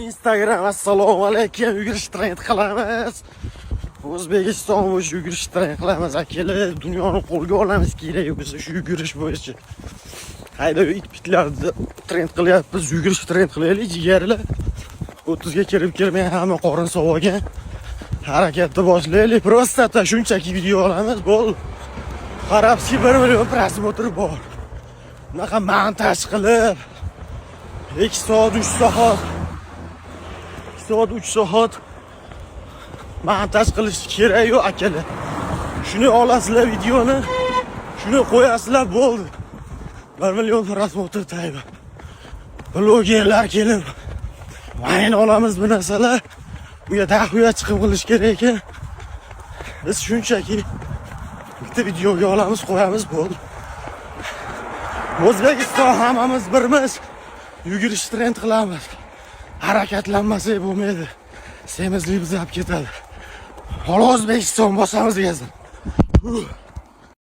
Instagram, assalomu alaykum, yugurish trend qilamiz. O'zbekiston bo'yicha yugurish trend qilamiz, akalar, dunyoni qo'lga olamiz kerak bo'lsa shu yugurish bo'yicha. Hayda, it pitlarni trend qilyapmiz, yugurish trend qilaylik, jigarlar. 30 ga kirib kirmay hamma qorin sovagan. Harakatni boshlaylik, просто shunchaki video olamiz, bo'ldi. Qarabki, 1 million просмотр bor. Bunaqa montaj qilib 2 soat, 3 soat, 2 soat, 3 soat montaj qilish kerak yo'q, akalar. Shuni olasizlar videoni, shuni qo'yasizlar, bo'ldi. 1 million просмотр tayyor. Blogerlar kelib vayn olamiz bu narsalar. Bunga дохуя chiqim qilish kerak ekan. Biz shunchaki bitta videoga olamiz, qo'yamiz, bo'ldi. O'zbekiston, hammamiz birmiz. Yugurish trend qilamiz. Harakatlanmasak bo'lmaydi. Semizlik bizni olib ketadi. Holi O'zbekiston, bosamiz gazni.